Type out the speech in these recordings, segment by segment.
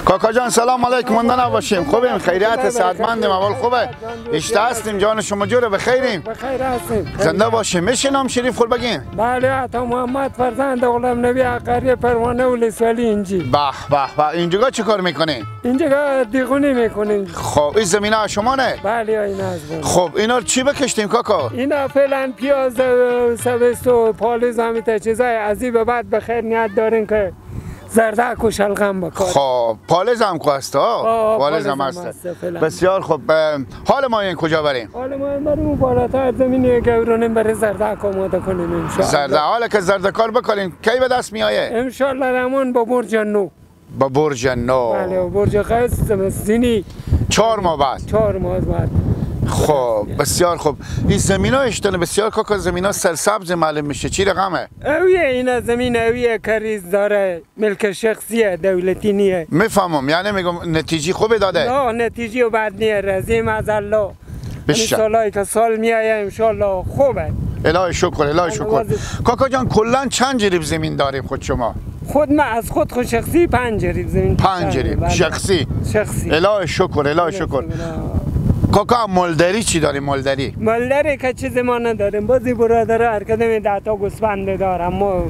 کاکا جان سلام علیکم، مونده نباشیم. خوبیم، خیریت، صحتمندیم، اول خوبه. اشته هستیم، جان شما جوره، بخیریم. بخیر هستیم، زنده باشیم. میشه نام شریف خود بگیم؟ بله، عطا محمد فرزند غلام نبی عقاری پروانه ولسوالی اینجی. به به به، اینجا چه کار میکنین؟ اینجا دیغونی میکنیم. خب این زمینه شما نه؟ بله این از. خب اینا رو چی بکشتیم کاکا؟ اینا فعلا پیاز، سبز و پالیز، همین چیزای از به بعد بخیر نیت داریم که زردک و شلغم بکار. خب پالز هم کو هست؟ پالز هم هست. بسیار خب. حال ما این کجا بریم؟ حال ما این بریم بالاتر زمین گورونیم برای زردک آماده کنیم ان شاء الله. زرده حالا که زردکار بکنیم کی به دست میایه؟ ان شاء الله رحمان با برج نو. با برج نو. بله، با برج قیس زمستانی 4 ماه بعد. 4 ماه بعد. خب بسیار خوب. این زمینا اشتنه بسیار کاکا، زمینا سرسبز معلوم میشه. چی رقمه؟ اویه اینا زمین اویه کریز داره، ملک شخصیه، دولتی نیه. میفهمم، یعنی میگم نتیجه خوبی داده؟ نه نتیجه بد نیه، رضیم از الله. این سالایی که سال میایه انشالله خوبه. الهی شکر، الهی شکر. کاکا جان کلا چند جریب زمین داریم خود شما؟ خود ما از خود شخصی 5 جریب زمین. 5 جریب شخصی؟ شخصی. الهی شکر، الهی شکر. کاکا مالداری چی داریم؟ مالداری؟ مالداری که چیز ما نداریم. بعضی برادر هر کدوم 10 تا گوسفند دارم، ما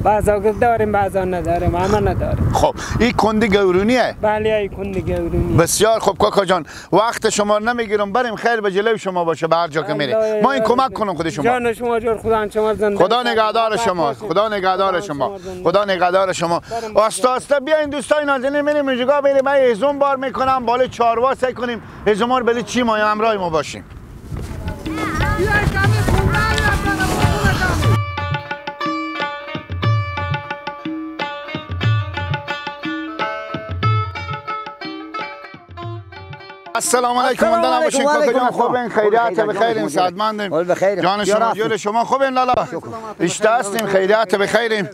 بعضا داریم بعضا نداریم، همه نداریم. خب این کند گورونیه؟ بله این کند گورونیه. بسیار خب کاکا جان، وقت شما رو نمیگیرم، بریم خیر به جلوی شما باشه به هر جا که میریم. ما این کمک کنم خود شما. جان شما جور، خدا شما زنده. خدا نگهدار شما، خدا نگهدار شما، خدا نگهدار شما. آستا آستا بیاین دوستای نازنین، میریم اینجا بریم. من هیزم بار میکنم بالای چاروا سعی کنیم هیزم رو بلی چی ما همراه ما باشیم. السلام علیکم، مونده نباشین کاکا جان. خوبین؟ خیریت، بخیریم، صحتمندیم. جان شما جور، شما خوبین لالا؟ اشته هستیم، خیریت، بخیریم.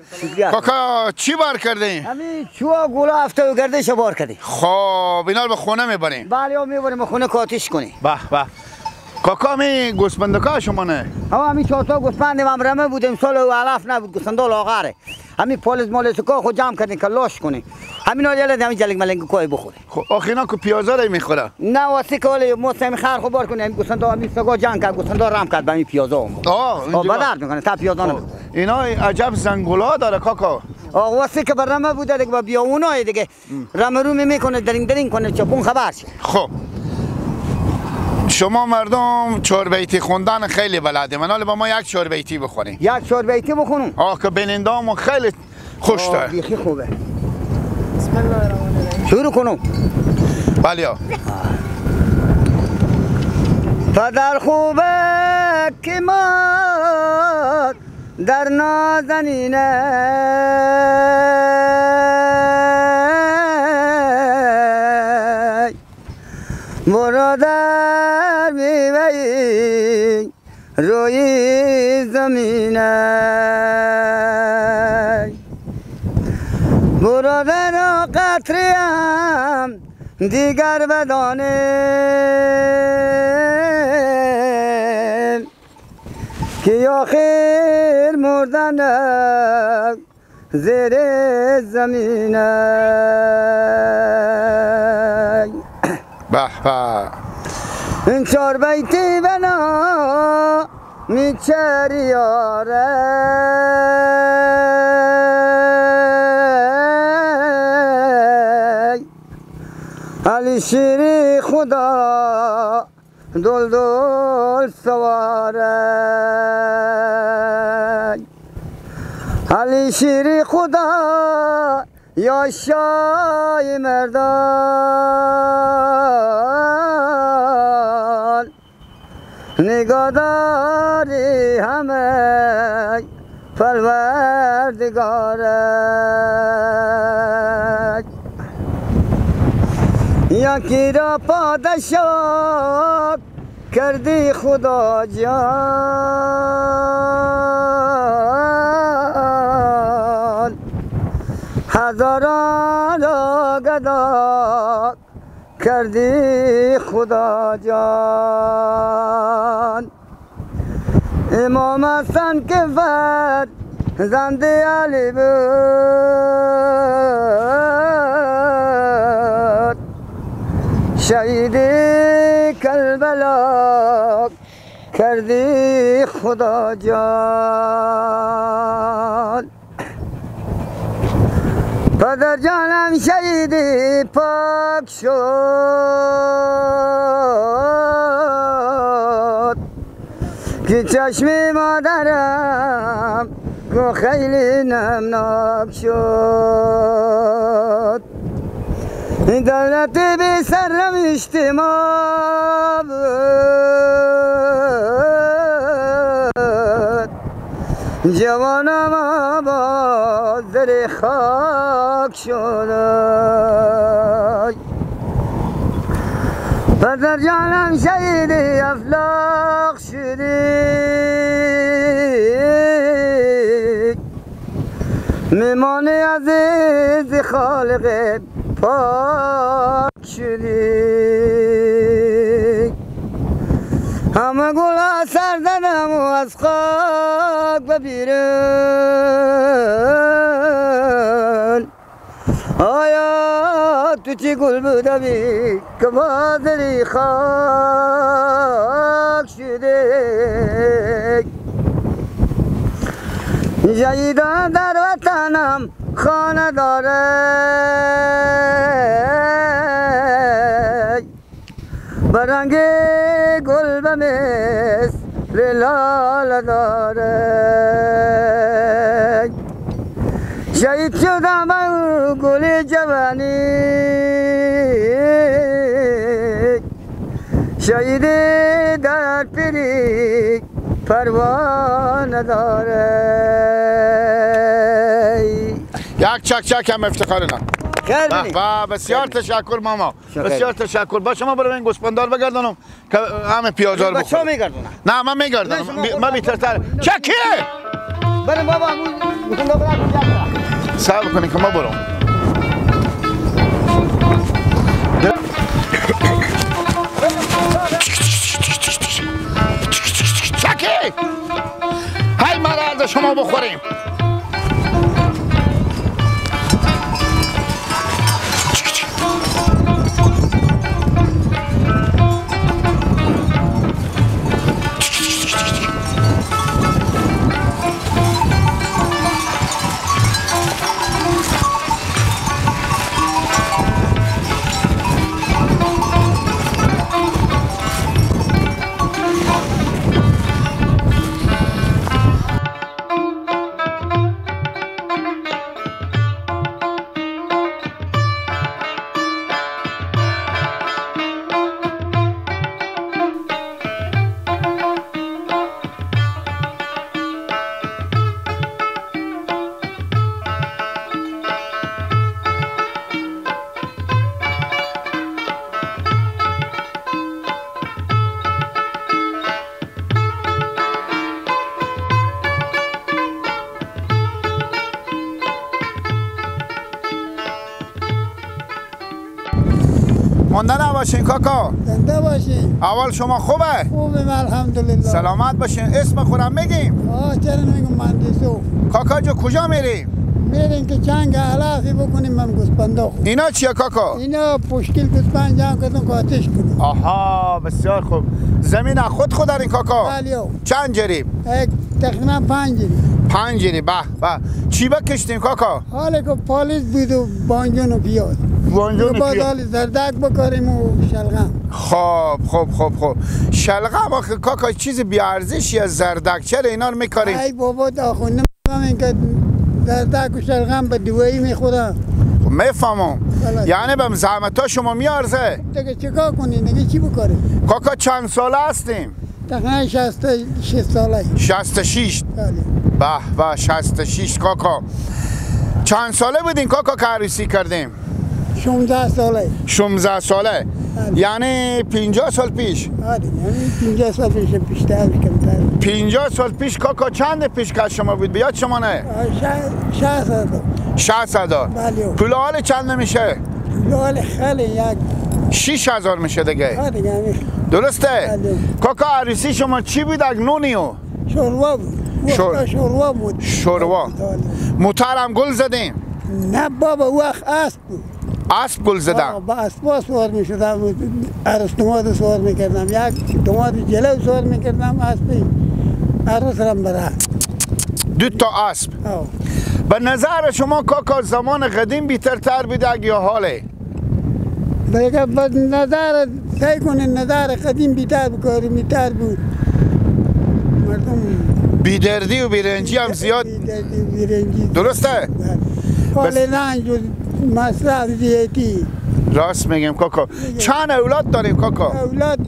کاکا چی بار کردین؟ همین چوها گولا هفته و گردش بار کردیم. خب اینا رو به خونه میبریم؟ بله میبریم خونه کاتش کنیم. به به. کاکا می گوسفندکا شما نه؟ ها همین 4 تا گوسفند هم رمه بود، امسال علف نبود، گوسفندا لاغره. همین پالز مالز کا خود جمع کردیم که لاش کنیم. همین حالا همین جلگ ملنگ کوی بخوره. خب آخه اینا که پیازا رو میخوره. نه واسه که حالا ما سم خر خو بار کنیم، همین گوسفندا همین سگا جنگ کرد، گوسفندا رم کرد به همین پیازا هم. آه بدرد میکنه تا پیازا نمیخوره. اینا عجب زنگولا داره کاکا. آه واسه که برنامه بوده دیگه با بیاونای دیگه رم رومی میکنه، درینگ درینگ کنه چپون خبر شه. خب شما مردم 4 بیتی خوندن خیلی بلده. من حالا با ما یک 4 بیتی بخونیم. یک 4 بیتی بخونم؟ آه که بیننده‌مون خیلی خوش داره. بیخی خوبه. بسم الله الرحمن الرحیم. شروع کنم. بله. پدر خوبه که ما در نازنینه، برادر میوهی روی زمینه، برادر قطریم دیگر بدانیم که آخر مردن زیر زمینه. به به. این 4 بیتی بنا میچریاره، علی شیری خدا دل دل سواره، علی شیری خدا یا شای مردان، نگاداری همه پروردگاره. یکی را پادشاه کردی خدا جان، هزاران را گدا کردی خدا جان. امام حسن که فرزند علی بود، شهید کربلا کردی خدا جان. پدر جانم شهید پاک شد، که چشم مادرم کو خیلی نمناک شد. دولت بی سرم اجتماع بود، جوانم آباد در خاک شد. پدر جانم شهید افلاق شدی، میمان عزیز خالق پاک شدی. همه گل سر زدم و از خاک ببیرن، آیا تو چی گل بودمی که بازری خاک شده. جیدان در وطنم خانه داره، برنگ گل به مثل لاله داره. شهید شدم به گل جوانی، شهید در پیری پروا نداره. یک چک چک هم افتخار نه. و بسیار تشکر ماما، بسیار تشکر. با شما برو این گوسفندار بگردانم که همه پیازار بخورم. نه من میگردانم، من بیترتر. چکیه برم بابا، گوسفندار برم. صبر کنی که ما برم. چکی های مرا از شما بخوریم. مانده نباشین کاکا. زنده باشین. اول شما خوبه؟ خوبه الحمدلله. سلامت باشین. اسم خودم میگیم؟ آه چرا نمیگم، مهندسو. کاکا جو کجا میریم؟ میریم که چنگ علافی بکنیم من گوسفندا. اینا چیه کاکا؟ اینا پشکل گوسفند جمع کردم که آتش کنیم. آها بسیار خوب. زمین خود خود دارین کاکا؟ بله. چند جریب؟ تقریبا 5 جریب. 5 جریب. به به. چی بکشتیم کاکا؟ حالا که پالیز بود و بانجان و پیاز. بانجان و پیاز. زردک بکاریم و شلغم. خب خب خب خب. شلغم آخه کاکا چیز بی ارزشی از زردک، چرا اینا رو میکاریم؟ ای بابا آخونده این که زردک و شلغم به دوایی میخورن. خب میفهمم. یعنی به زحمت ها شما میارزه. دیگه چیکار کنیم؟ دیگه چی بکاریم؟ کاکا چند ساله هستیم؟ تقریبا 66 ساله. 66. بله. به به 66 کاکا. چند ساله بودین کاکا که عروسی کردیم؟ 16 ساله. 16 ساله. یعنی 50 سال پیش. آره یعنی 50 سال پیش، بیشتر کمتر. 50 سال پیش کاکا چند پیش که شما بود بیاد شما نه؟ 60,000. 60,000. بله. پول حال چند میشه؟ پول حال خیلی یک 6,000 میشه دیگه. آره دیگه. درسته؟ بله. کاکا عروسی شما چی بود اگنونیو؟ شوروا بود. شوروا بود. شوروا. موترم گل زدیم؟ نه بابا وقت اسب بود. اسب گل زدن؟ با اسب سوار میشدم، عرس دوماد سوار میکردم، یک دوماد جلو سوار میکردم، اسب عرس رم برا دو تا اسب. به نظر شما کاکا زمان قدیم بیترتر بوده یا حاله؟ دیگه به نظر سعی کنین نظر قدیم بیتر بکاری بیتر بود. مردم بیدردی و بیرنجی هم زیاد. بیدردی و بیرنجی درسته؟ حال رنج و مصرف زیادی. راست میگیم کاکا. چند اولاد داریم کاکا؟ اولاد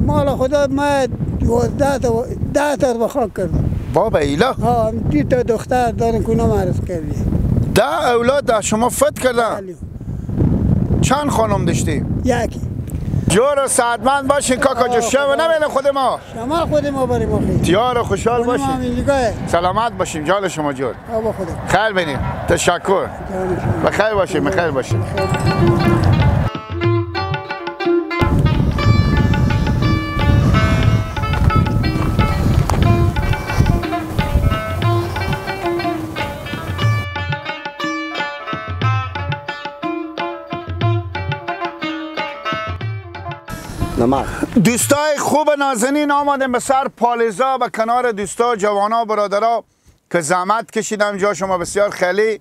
مال خدا ما 12 تا 10 تا به خاک کردم. بابا ایلا؟ ها 2 تا دختر داریم که اونم عرض کردیم. 10 اولاد شما فت کردن؟ چند خانم داشتیم؟ یکی. جور و سعدمند باشین کاکا جو. شما نمیل خود ما. شما خود ما بریم آخی. تیار و خوشحال باشین. سلامت باشیم. جال شما جور. آبا خدا. خیر بینیم. تشکر. بخیر باشیم. بخیر باشیم. دوستای خوب نازنین آمدیم به سر پالیزا به کنار دوستا جوانا برادرا که زحمت کشیدم جا شما بسیار خیلی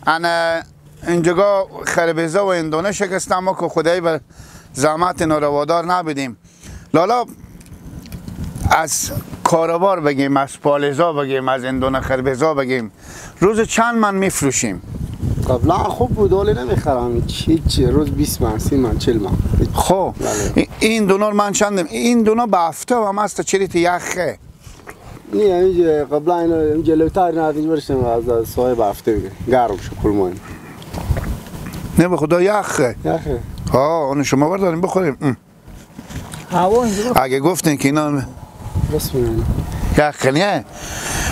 انا اینجا خربزه و اندونه شکستم ما که خدایی به زحمت ناروادار نبودیم. لالا از کاروبار بگیم، از پالیزا بگیم، از اندونه خربزا بگیم، روز چند من میفروشیم؟ قبلا خوب بود ولی نمیخرم هیچ، روز 20 من 30 من 40 من. خب این دونار من چندم؟ این دونا به هفته هم هست چریت یخه. نه اینجا قبلا اینو جلوتر ندیم برشم از صاحب هفته بگه گرم شو کل مایم. نه به خدا یخه. یخه. ها اون شما برداریم بخوریم. اگه گفتین که اینا راست میگن. یخه نه.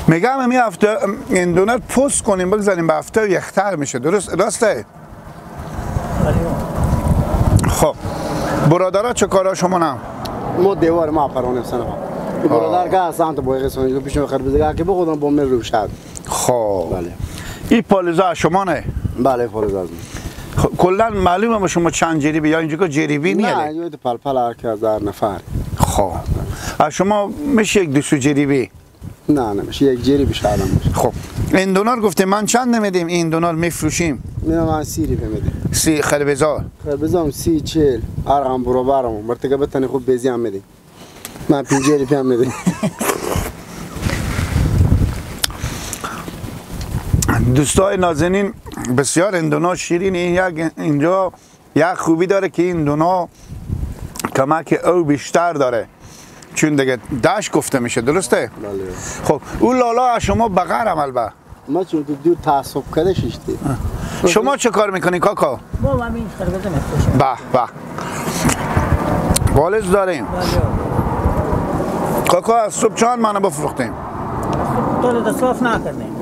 میگم می هفته این دونه پست کنیم بگذاریم به هفته یختر میشه. درست راسته؟ خب برادرها چه کارا شما نه؟ ما دیوار ما پرانه سنه. برادر که سمت بایغ سنه پیش خربزه که بخودم با من رو شد. خب بله. این پالیزا شما نه؟ بله پالیزا از من. خب کلا معلومه شما چند جریبی یا اینجا که جریبی نیه؟ نه اینجا پل پل هر که هزار نفر. خب از شما میشه یک دو جریبی؟ نه نمیشه یک جریبی شاید باشه. خب این دونار گفتیم من چند نمیدیم؟ این دونار میفروشیم؟ نه من 30 ریپه میدیم. 30 خربزا؟ خربزا هم 30 40 ارقام برابرم مرتکب بتنی خوب بیزی هم میدیم. من 5 ریپه هم میدیم. دوستای نازنین بسیار این دونا شیرین. این یک اینجا یک خوبی داره که این دونا کمک او بیشتر داره چون دیگه دشت گفته میشه. درسته؟ بله. خب اون لالا شما بغیر عمل با ما چون تو دور تعصب کرده شیشتی. شما چه کار میکنی کاکا؟ ما همین خربزه میفروشیم. به به بالز داریم. کاکا از صبح چند منو بفروختیم؟ تو دستلاف نکردیم.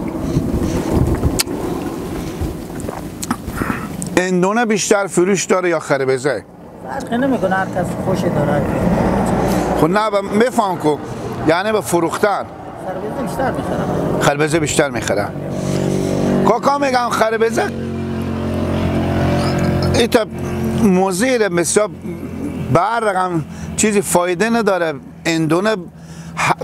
اندونه بیشتر فروش داره یا خربزه؟ فرقی نمیکنه، هر کس خوش داره. خب نه میفهم کو یعنی به فروختن خربزه بیشتر میخرم. خربزه بیشتر میخرم. کاکا میگم خربزه ایتا مزیر بسیار بر رقم چیزی فایده نداره. اندونه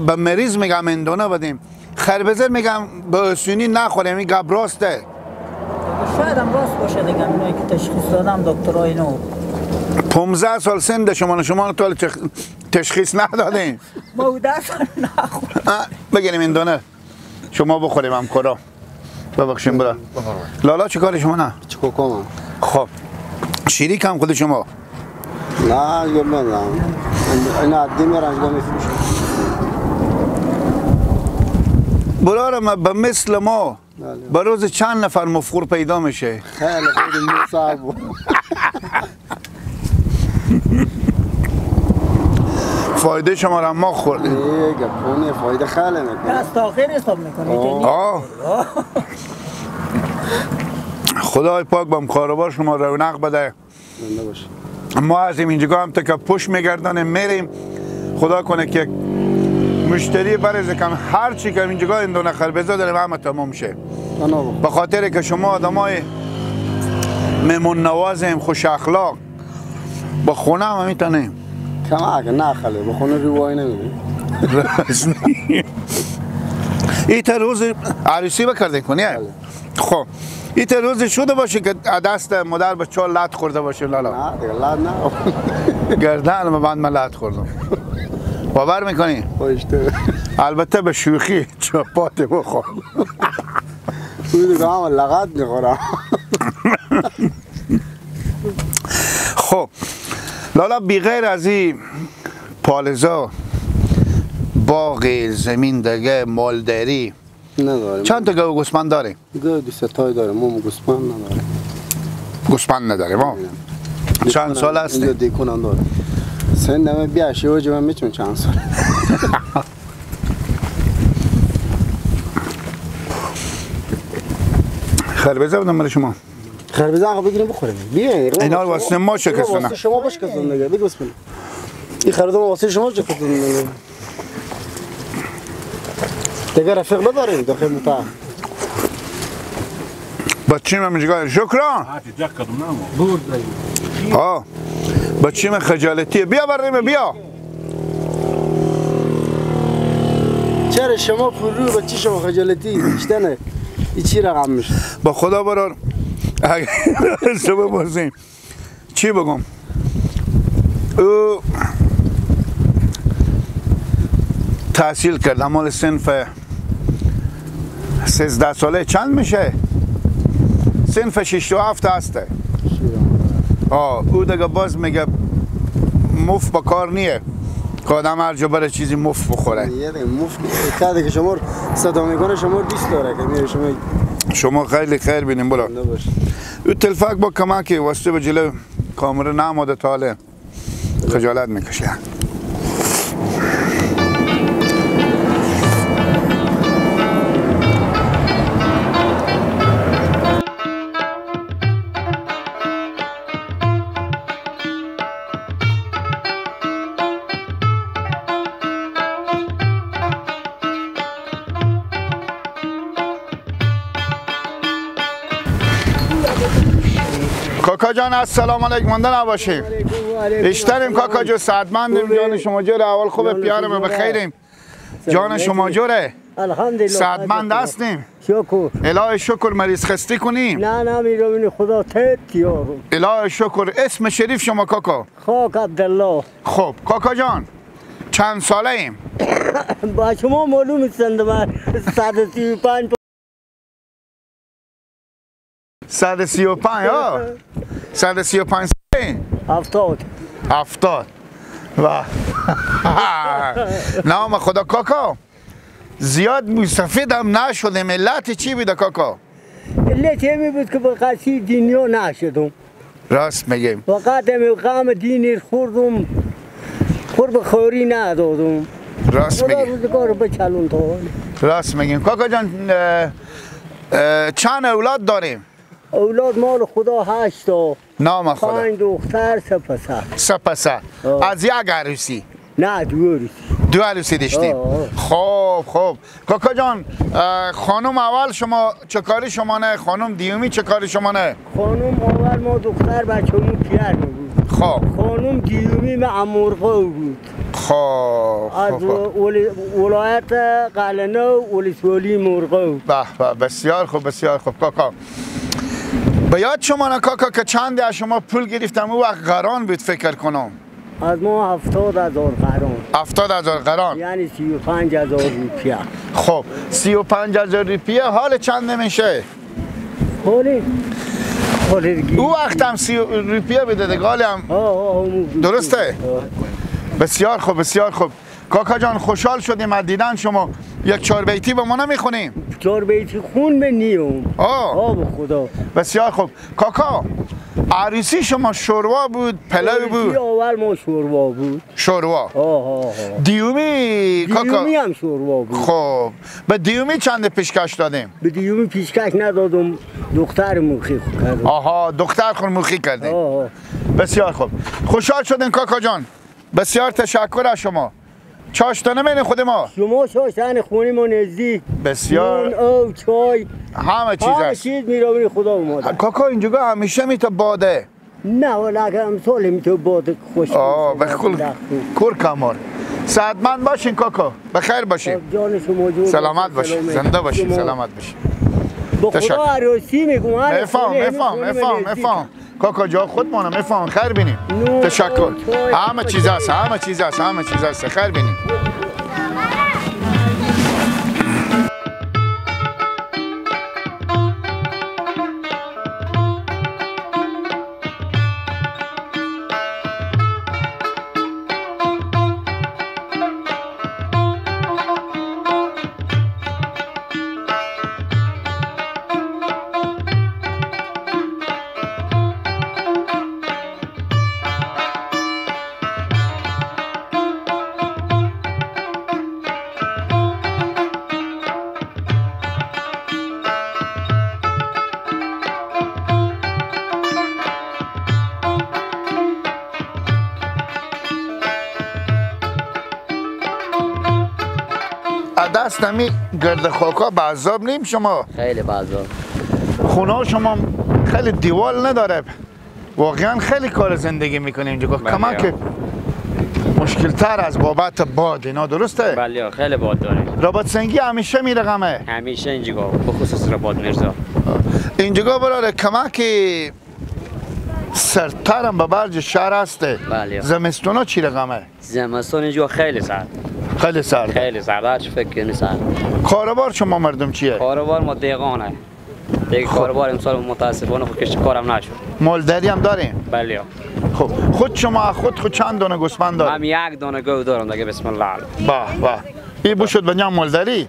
به مریض میگم اندونه بدیم، خربزه میگم به اسونی نخوریم. این گپ راسته؟ شاید هم راست باشه دیگه، اینایی که تشخیص دادم دکترای نو. 15 سال سن شما شما تا تشخیص ندادیم. ما 10 سال نخورد. بگیریم این دونه شما بخوریم هم کرا. ببخشیم برا. لالا چه کار شما نه؟ چه کارم؟ خب شیریک هم خود شما؟ نه نه نه اینا دیمرانج میفروشم. برارم به مثل ما به روز چند نفر مفخور پیدا میشه؟ خیلی خیلی مصعب. فایده شما را ما خوردیم. گپونه فایده خیلی میکنه. از تاخیر حساب میکنی. خدای پاک بام کاروبار شما رونق بده. ما از اینجا هم تا که پشت میگردانیم میریم. خدا کنه که مشتری برز کم هر چی که اینجا این دو نخربزه داریم همه تمام شه. به خاطر که شما آدمای مهمون نوازیم، خوش اخلاق. با خونه هم میتونیم. کمک نه خاله، با خونه روای نمیدیم. ایت روز عروسی بکردین کنی؟ خب ایت روز شده باشه که دست مادر به چهار لط خورده باشه لالا؟ نه دیگه لط نه. گردن ما بند من لط خوردم. باور میکنی؟ البته به شوخی چپات بخور. دیگه هم لغت میخورم. خب لالا بی غیر از این پالزا باغ زمین دیگه مالداری نداریم. چند تا گاو گوسفند داریم؟ گاو دو سه تای داریم، ما گوسفند نداریم. گوسفند نداریم ما. چند سال هست؟ اینجا دیکون هم داریم. سن نمه بیا شیوه من میتونم چند سال. خربزه بدم برای شما. خربزه آقا بگیریم بخوریم. بیا اینا رو واسه ما شکستونه. واسه شما بشکستون دیگه. بگو بسم الله. این خربزه واسه شما شکستون دیگه. دیگه رفیق نداریم داخل متا. بچیم هم اینجا شکران. آه بچیم خجالتیه. بیا بریم بیا. چرا شما پرو بچی شما خجالتی بیشتنه. این چی رقم میشه؟ با خدا برار اگر بپرسیم چی بگم؟ او تحصیل کرد مال صنف 13 ساله چند میشه؟ صنف 6 و 7 هسته. او دیگه باز میگه مفت با کار نیه که آدم هر جا بره چیزی مفت بخوره. مفت نیه که شما صدا میکنه شما دوست داره که میره شما خیلی خیر بینیم برو. او تلفک با کمکی واسطه به جلو کامره نامده تاله خجالت میکشه. کاکا جان السلام علیکم، مانده نباشیم. اشتریم کاکا جو، صحتمندیم، جان شما جوره، اول خوب پیارم بخیریم. جان شما جوره؟ الحمدلله صحتمند هستیم. شکر. الهی شکر. مریض خستی کنیم؟ نه نه میرم خدا تت یارم. الهی شکر. اسم شریف شما کاکا؟ خاک عبدالله. خب کاکا جان چند ساله ایم؟ با شما معلوم سند من 135. 135 ها؟ 135 ساله؟ 70. 70 و نام خدا کاکا زیاد موسفید هم نشده. علت چی بوده کاکا؟ علت همی بود که به قصی دینیا نشدم. راست میگیم. فقط همی غم دینی خوردم، خور به خوری ندادم. راست میگیم. خدا روزگار بچلون تا. راست میگیم کاکا جان. چند اولاد داریم؟ اولاد مال خدا 8 تا. نام خدا. 5 دختر 3 پسر. 3 پسر. از یک عروسی؟ نه دو عروسی. دو عروسی داشتیم. خب خب کاکا جان خانم اول شما چه کاری شما نه؟ خانم دیومی چه کاری شما نه؟ خانم اول ما دختر بچه‌مون پیر بود. خب خانم دیومی ما امورقه بود. خب از ولایت قلعه‌نو ولسوالی مرغه. به به بسیار خوب بسیار خوب کاکا. به یاد شما نه کاکا که چند از شما پول گرفتم او وقت قران بود فکر کنم. از ما 70,000 قران. 70,000 قران یعنی 35,000 روپیه. خب 35,000 روپیه حال چند نمیشه؟ حالی او وقت هم 30 روپیه بده دیگه هم. درسته؟ بسیار خوب بسیار خوب کاکا جان خوشحال شدیم از دیدن شما. یک 4 بیتی با ما نمیخونیم؟ 4 بیتی خون به نیوم. آه خدا. بسیار خوب کاکا. عروسی شما شوروا بود پلو بود؟ اول ما شوروا بود. شوروا. دیومی کاکا؟ دیومی هم شوروا بود. خب به دیومی چند پیشکش دادیم؟ به دیومی پیشکش ندادم، دختر موخی کردم. آها دختر خون موخی کردیم. بسیار خوب خوشحال شدیم کاکا جان، بسیار تشکر از شما. چاشتا نمیرین خود ما؟ شما چاشتن خونه ما نزدیک. بسیار. نون، آب، چای، همه چیز همه هست. چیز میرابین خدا اومده. کاکا اینجا همیشه میتا باده. نه والا اگر امسال میتو باد خوش. آه بخل کور کمار. صحتمند باشین کاکا، بخیر باشین. جان شما جور. سلامت باشین، زنده باشین، سلامت باشین. با خدا عروسی میگم. میفهم. کاکا جا خودمانم میفهم. خیر بینیم. تشکر. همه چیز هست، همه چیز هست، همه چیز هست. خیر بینیم. دست همی گرد خاکا به عذاب نیم شما؟ خیلی به عذاب. خونه شما خیلی دیوال نداره، واقعا خیلی کار زندگی میکنیم اینجا. کما که مشکل تر از بابت باد اینا، درسته؟ بله خیلی باد داره. رباط سنگی همیشه میرقمه؟ همیشه اینجا، به خصوص رباط میرزا. اینجا براره کما که سرترم به برج شهر هسته. بله. زمستونا چی رقمه؟ زمستون اینجا خیلی سرد. خیلی سرد. خیلی سرد، هر چی فکر کنی سرد. کاروبار شما مردم چیه؟ کاروبار ما دهقانه. دیگه کاروبار امسال متاسفانه خود کشت کارم نشد. مالداری هم داریم؟ بله. خب خود شما خود چند دونه گوسفند دارید؟ من یک دونه گاو دارم دیگه، بسم الله. به به. این بو شد بنیام مالداری؟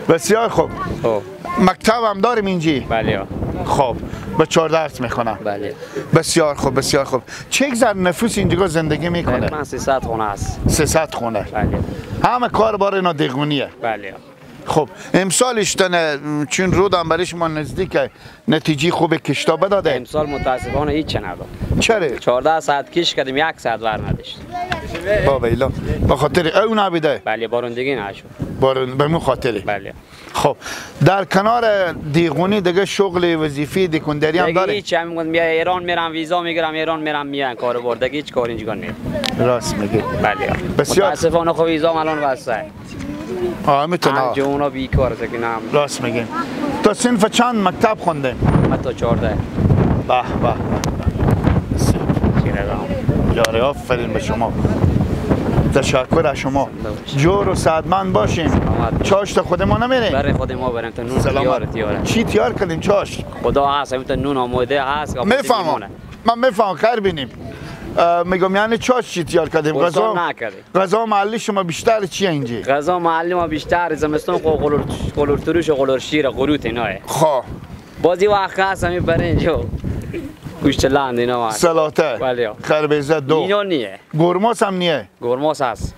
بسیار خوب. خب مکتب هم داریم اینجی؟ بله. خب به 4 درس میخونم. بله. بسیار خوب، بسیار خوب. چه گذر نفوس اینجا زندگی میکنه؟ من 300 خونه است. 300 خونه. بله. همه کار بار اینا دهقونیه. بله. خب امسال اشتنه چون رودم برای شما نزدیک نتیجه خوب کشتابه داده؟ امسال متاسفانه هیچ نداد. چرا؟ 14 ساعت کش کردیم، 1 ساعت ور نداشت. بابا ایلا به خاطر او نبیده؟ بله بارندگی نشد. بارون به مو خاطری. بله. خب در کنار دیغونی دیگه شغل وظیفی دکانداری هم داره؟ هیچ، هم میگم بیا ایران میرم ویزا میگیرم، ایران میرم میان کاروبار، دیگه هیچ کاری اینجا نیست. راست میگی. بله. بسیار متاسفانه خب ویزا الان واسه. آه میتونه. جوونا بیکار که نام. راست میگی. تا صنف چند مکتب خوندین؟ من تا 14. به به. یاره آفرین به شما. تشکر از شما. جور و سعدمند باشیم. چاشت خود ما نمیریم؟ برای خود ما بریم تا نون تیاره. چی تیار کردیم چاشت؟ خدا هست، همین تا نون آماده هست. میفهمم. من میفهمم، خیر بینیم. میگم یعنی چاشت چی تیار کردیم؟ غذا غذا محلی شما بیشتر چیه اینجا؟ غذا محلی ما بیشتر زمستون قلور تروش و قلور شیر قروت ایناه. خب بازی وقت هست همین برنج و گوشت لند اینا هست. سلاطه. بله. خربزه دو. اینا نیه. گرماس هم نیه. گرماس هست.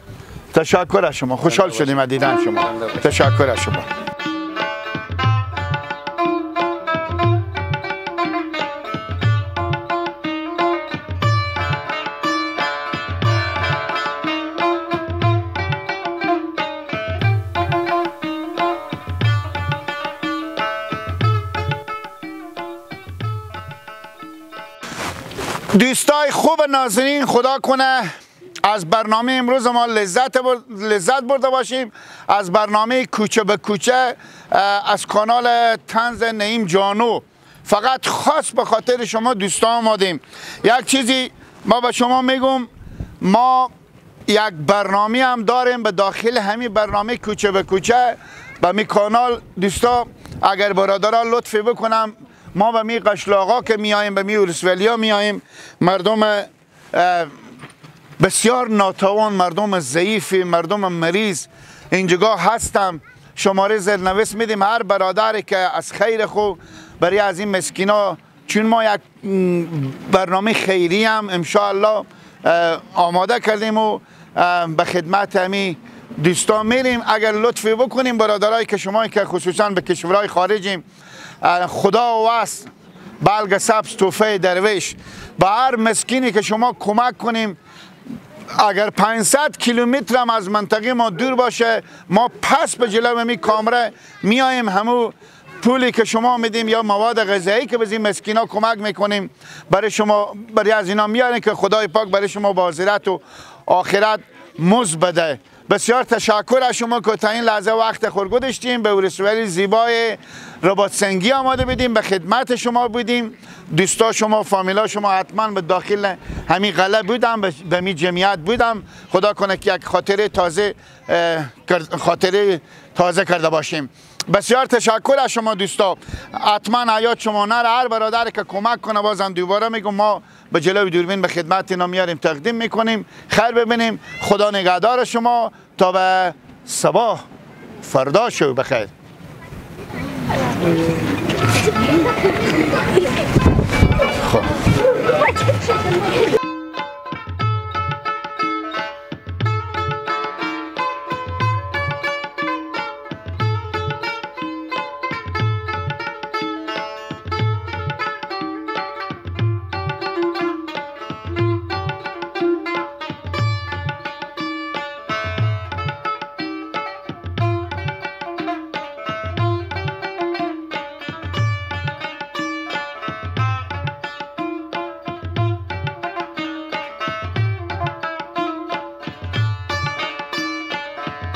تشکر از شما، خوشحال شدیم از دیدن شما. تشکر از شما. دوستای خوب نازنین، خدا کنه از برنامه امروز ما لذت برده باشیم، از برنامه کوچه به کوچه از کانال طنز نعیم جانو. فقط خاص به خاطر شما دوستان آمادیم. یک چیزی ما به شما میگم، ما یک برنامه هم داریم به داخل همین برنامه کوچه به کوچه به می کانال. دوستا اگر برادران لطفی بکنم، ما به می قشلاقا که میاییم، به می ولسوالیا میاییم، مردم بسیار ناتوان، مردم ضعیفی، مردم مریض اینجا هستم. شماره زیرنویس میدیم هر برادری که از خیر خو برای از این مسکینا، چون ما یک برنامه خیری هم انشاءالله آماده کردیم و به خدمت همی دوستان میریم. اگر لطفی بکنیم برادرایی که شما که خصوصا به کشورهای خارجیم، خدا وست بلگ سبز توفه درویش. به هر مسکینی که شما کمک کنیم، اگر 500 کیلومتر هم از منطقه ما دور باشه، ما پس به جلو می کامره میایم، همو پولی که شما میدیم یا مواد غذایی که به این مسکینا کمک میکنیم برای شما، برای از اینا میاریم که خدای پاک برای شما بازرت و آخرت مزد بده. بسیار تشکر از شما که تا این لحظه وقت خود گذاشتیم، به ولسوالی زیبای رباط سنگی آماده بودیم، به خدمت شما بودیم. دوستا شما، فامیلا شما حتما به داخل همین قلعه بودم، به می جمعیت بودم. خدا کنه که یک خاطره تازه خاطره تازه کرده باشیم. بسیار تشکر از شما دوستا. حتما حیات شما نره. هر برادر که کمک کنه، بازم دوباره میگم، ما به جلوی دوربین به خدمت اینا میاریم، تقدیم میکنیم. خیر ببینیم. خدا نگهدار شما تا به صبح فردا. شو بخیر. خب.